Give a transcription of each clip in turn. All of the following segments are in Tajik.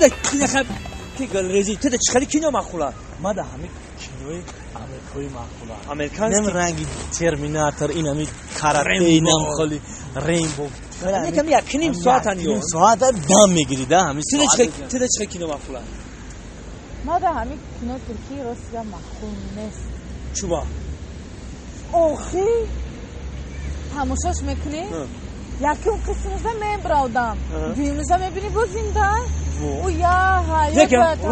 Тида кинаха ки галрези тида чӣ хели кино маъқула? Ма да ҳами кинои амрикоӣ маъқула. Американский. Нем ранги Терминатор, инами карате, инам холи Рембо. Некам як ним соатан ё. Ним соат дам мегири да ҳами. Тида чӣ кино маъқула? Ма да ҳами кино туркӣ ростига маъқул нест. Чуба? Охи тамошош мекунӣ, якум қисмашда мебравдам, дуюмашда мебинӣ боз зинда.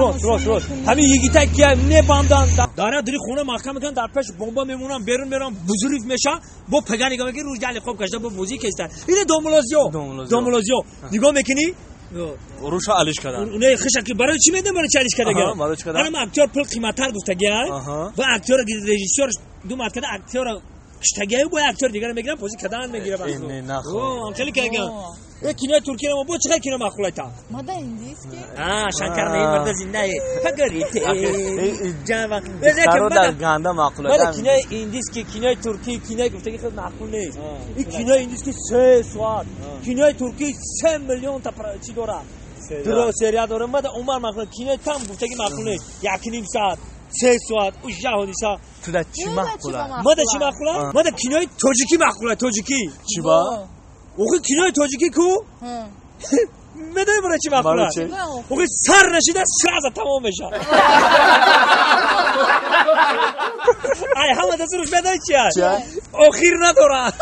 Рост, рост, рост. Ҳамин йигита ки мебанданд, дар дари хона маҳкам мекунанд, дар пеш бомба мемонанд, берун мераванд, бузург меша, бо пага нигоҳ мекунӣ, рӯз ҷали хоб кашида, бо бозӣ кеста. Ина домулозиё, домулозиё. Нигоҳ мекунӣ, руша алиш кардан. Не, хиша ки барои чӣ медонам, барои чӣ алиш кардага? Ана актёр пул қиматтар гуфтагия, ва актёр режиссёр ду маротаба актёра киштагия, бо актёр дигара мегирам, бозӣ кардан мегирам. Не, нахо. Хеле каган. Э кинои туркия мо бо чӣ хел кино маъқулайта? Ма да индийский. А, Шанкар не марда зиндае. Фагарите. Ҷава. Дар ганда маъқула. Мада кинои индийский, кинои туркӣ, кинои гуфтаги худ маъқул нест. Ин кинои индийский 3 соат, кинои туркӣ 3 миллион та чӣ дорад? Дро серия дорад. Мада умар маъқул, кинои там гуфтаги маъқул нест. 1.5 соат, 3 соат, ужа ҳодиса. Туда чӣ маъқула? Мада чӣ маъқула? Мада кинои тоҷикӣ маъқула, тоҷикӣ. Чӣ ба? Охи кинои тоҷикӣ ку? Медонӣ барои чӣ маъқула? Охи сар нашида сразу тамом мешавад. Ай ҳама дастурш медонӣ чи аст? Охир надорад.